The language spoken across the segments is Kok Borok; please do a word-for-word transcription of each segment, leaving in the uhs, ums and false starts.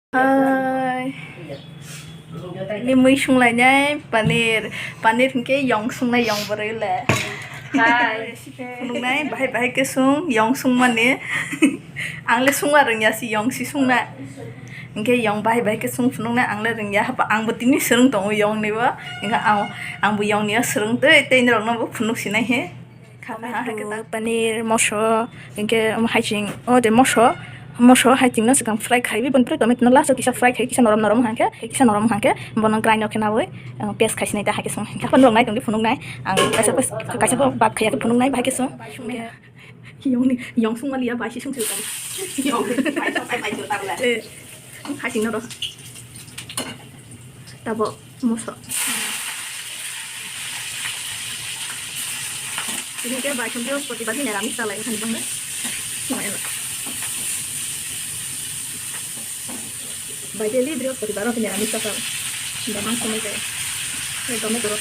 Hai. Ni mui sunglainai paneer. Paneer hwnkhe yong sungnai, yong bwrwi le. Hai. Phunuknai bahai bahai khe sung, yong sungmani. Ang le sungma rwngya si, yong si sungna. Hwnkhe yong bahai bahai khe sung phunuknai, ang le rwngya. Hapa ang bo tini swrwng tongo yong nibo. Hwnkhe ang, ang bo yong niya swrwng tei, tei norok no bo phunuk sinai he. Tomato, paneer, moso, hwnkhe omo haiching, o de moso, moso haiching no swkang fry khaiwi, boni pore tomato no last o kisa fry khai, kisa norom norom hwnkhe, kisa norom hwnkhe, bono grind o khe nawi, uh, paste khai sinai ta, hai khe song, hwnkhe phano rok nai tongdi phunuknai, ang kaisa, kaisa, kaisa bo bak khaiya khe phunuknai, bahai khe song, hwnkhe yong ni, yong sung maliya, bai si sung sung tong. Yong, bai sung, bai sung tong le. Eh. Haiching no rw. Tabok moso. Tini khe bai khe Brihospoti bar ni niramis chalai kha ni bangla. Bai daily Brihospoti bar o niramis chakha. Damang somoi khe. Tomato rw.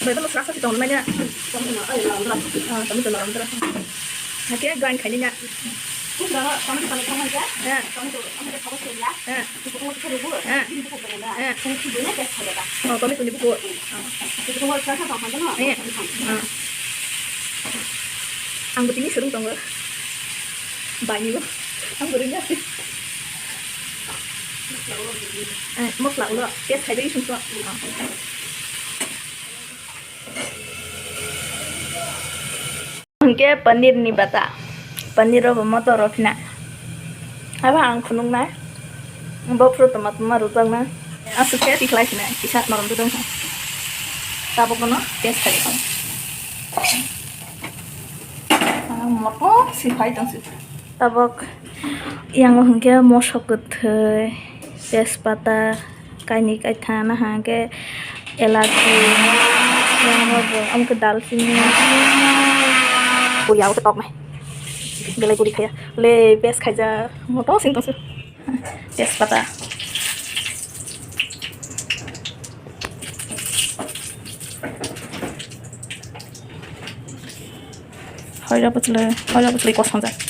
Bai, balo srasa si tong manya. Tomato no, ai, norom dra. Ah, tomato norom dra. Hake grind khaini nya. Tomato, tomato, tomato, tomato. Eh. Tomato, tomato, tomato ya. Eh. Tomato, tomato, tomato. Eh. Tomato, tomato, tomato. Oh, tomato ni buku. Ah. Tomato, tomato, tomato, tomato. Eh. Ah. Ang bo tini swrwng tongo. Bai ni bo. Ang bo rwngya si. Eh, mosla ulo, piyaj khaidagwi songso. Hwnkhe paneer ni bata. Paneer o bo motor rw phina. Abo ang phunuknai. Bo phuru toma toma rwjaknai. Aswk khe tikhlai phina kisa norom dudung kha. Tabuk bono piyaj khai kha. Ah, motor si phai tong si. Tabuk yang hwnkhe moso kwthwi, tejpata, kainwi kaitham, hwnkhe elachi, yang bo, omo khe dalchini, puya o khe toknai, belai guri khaiya, le bes khaijak, moto sing tongsi, tejpata. Hoira bwchwlwi, hoira bwchwlwi kosongjak.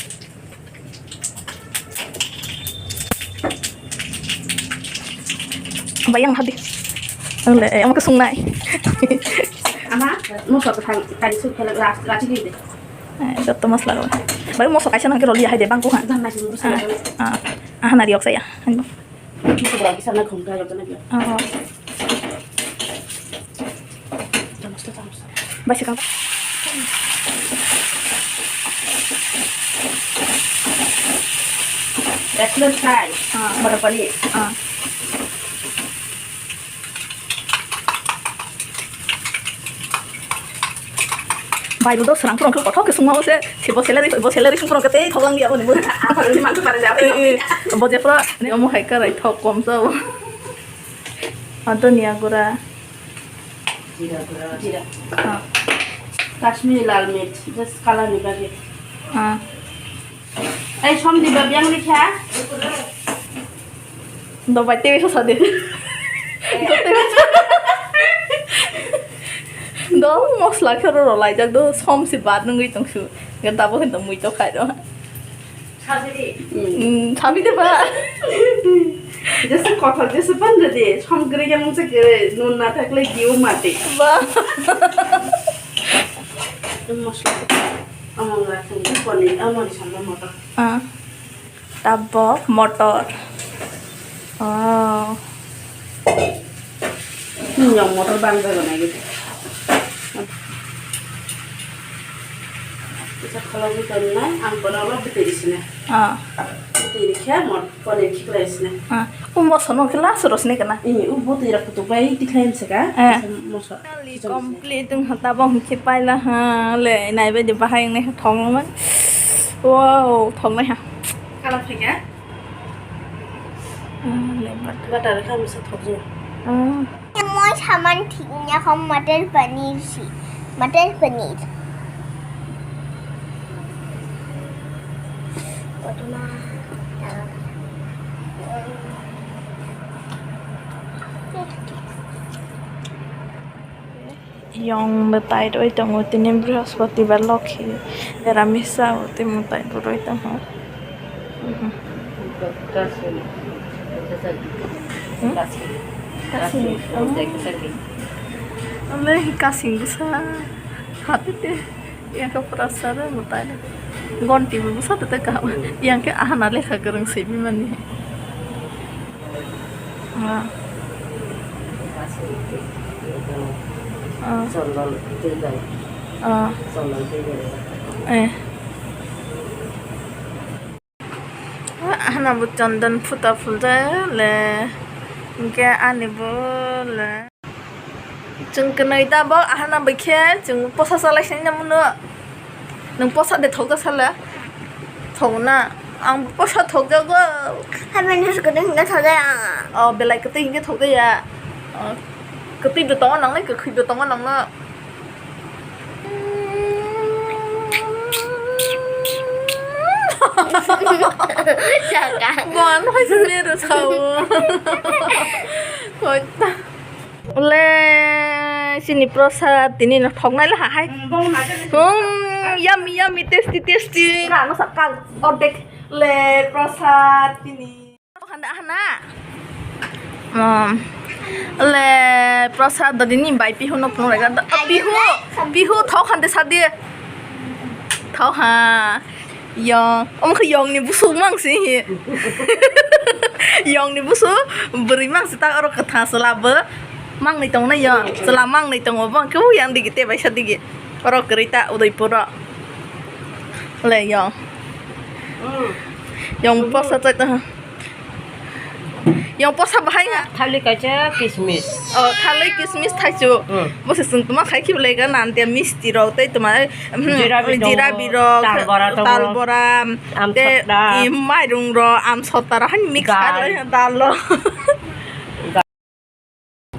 Bayang hadi. Ang le, eh, omo khe sungnai. Ama, moso kwthang, kari suk khela, ra-, rachi di de. Eh, jotto masla rw. Bai moso kaisa nang khe rw liya hai de, bang ko ha. Bang nai sung bwswk. Ah, ah, ah, nari yok saya. Moso bwrang kisa na khum khlai rw na. Oh. Bai se kang. Excellent try. Ah. Mother paneer. Ah. Bai bo srang phuru kothok khe sungma se, se bo salary, bo salary sung phuru khe tei thok lang ya bo ni bo. Apa ni mantu para ja. Eh, eh. Bo je phuru ni omo hai ka rai thok kom sa bo. Adhania gura. Jira gura. Jira. Ah. Kashmiri lal mirch, just color ni bagwi. Ah. Ei, som diba biyang likha. Do bai tewi sosa de. Do tewi sosa. Do mosla khe ro ro laijak do, som si bad nungwi tongsu. Ga dabo khe do mui to khai do. Sabi de. Hmm, sabi de ba. Jese kothok, jese bandra de. Som gre yang se gre, nun na thakle giu mate. Ba. Mosla. Among la thung paneer, amari samla motor. Ah. Tabok motor. Oh. Yang motor bang jago na gitu. Bisa kalau gitu na, ang kono lo betul di sini. Ah. Betul di kia mot, paneer kikla di sini. Ah. Umo sono kila suros ne kana. Ini ubo tu ira kutuk bai di klaim seka. Eh. Moso. Complete wng ha, tabok hwnkhe paila ha, le naibaidi bahai wngnai ha thok nangma. Wow, thoknai ha. Color phaikha. Ah, le butter. Butter kha misa thokjak. Ah. Moi saman thik ya khom matar paneer si. Matar paneer. Kotoma. Yong mwtai rwi tongo, tini Brihaspatibar, Lokhi, Niramis o tei mwtai bo rwi tongo. Hmm? Kasing. Kasing. Kasing. Ole kasing bwsa. Hati te. Yang ke prasad mwtai. Gonti bo bwsa te kaham. Yang ke ahana lekha kwrwng swi bimani. Ah. Ah. Chondon twi bai. Ah. Chondon twi bai. Eh. Hana bo chondon phuta phulja le. Hingke ani bo le. Chwng kwnwi tabok, ahana bai khe chwng posa chalai sini namu no. Nwng posa de thokja sala? Thok na. Ang posa thokjago. Hai bai nus kwtwi hwnkhe thokjaya. Oh, belai kwtwi hwnkhe thokjaya. Oh, kwtwi bo tongo nang nai, kwkhwi bo tongo nang no. Saka. Bo ano hai sini ro sao. Hoi ta. Le, chini prosad tini no thoknai laha hai. Hmm, yummy, yummy, tasty, tasty. Rano sakal ordek. Le, prosad tini. Handa hana. Um, le, prosad do tini bai pihu no phunuk rega. Pihu, pihu thok hande sadi. Thok ha. Yong, omo khe yong ni busu mang si hi. Yong ni busu bwrwi mang si ta oro kwtha chwla bo mang ni tong nai yong. Chwla mang ni tongo bo khe yang digi te bai sa digi. Oro kwrwi ta Udaipur ro. Le yong. Yong posa chai ta. Yang posa bahai nga. Thali kaisa kismis. Oh, thali kismis thaichu. Hmm. Bo se sung tuma khai ki lega nan te misti rok tei tuma, hmm, jira bidong, jira birok, tal bora tongo. Tal bora, am te sotta. I mairung ro, am sotta ro han mix dal. Kha dal lo.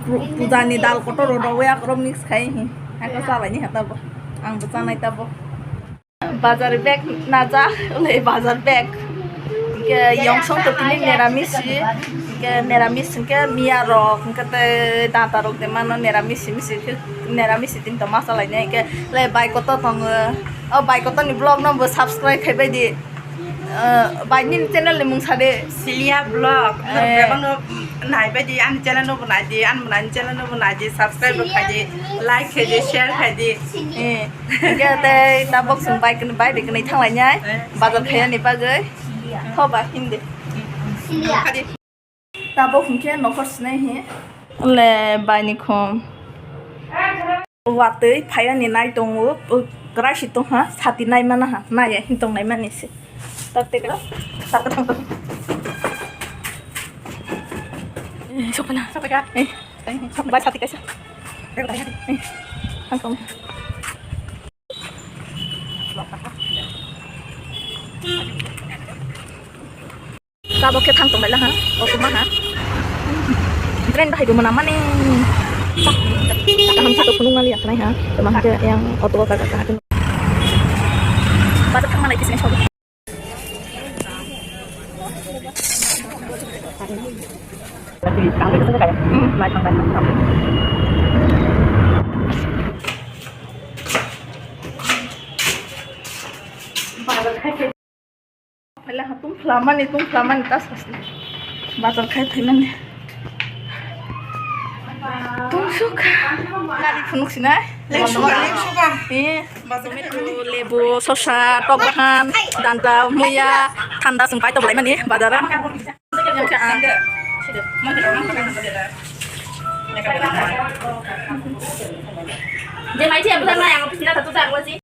Pu-, puja ni dal kotor ro ro ya koro mix khai hi. Ako salai ni hata bo. Ang bo sanai ta bo. Bazar bag najak, le bazar bag. Hingke yong song to tini neramis si, hingke neramis hingke miya rok, hingke tei data rok de mano neramis si misi khe, neramis si tin to masa lai ne hingke le bai koto tongo. O bai koto ni vlog no bo subscribe khai bai di. Eh, bai nini channel ni mung sa de. Silia vlog. Eh. Bebak no nai bai di, ani channel no bo nai di, ani bo nai channel no bo nai di, subscribe bo khai di, like khai di, share khai di. Eh. Hingke tei tabok chwng bike ni, bike ni thanglainai bazar khaiyani bagwi. Tho ba hindi. Tabok hingke nokhor sinai hi. Le bai ni khum. Watwi phayani nai tongo, kwrai si tongha, sati nai mana ha, nai ya hin tong nai mani se. Tak te kra, tak te tang. Eh, sok na. Sok ka? Eh. Bai sati kaisa. Ang kong. Tabok khe thang tong laila ha, o kuma ha. Train bahai bo mwnamani. Kaham khe to phunuk nali ya khnai ha. Tama hwnkhe yang auto o kaka kaka. Bazar thangma lai khe sini sok. Phaila ha tung phlamani, tung phlamani ta sasli. Bazar khai phaimani. Tung suk. Nari phunuk sinai. Leng suka, leng suka. Eh. Bazar khai phaimani. Lebu, sosa, tok bahan, danta, muya, thanda sung pai tok laimani bazar. Je mai je bukan mai ang pisna satu tak wasi.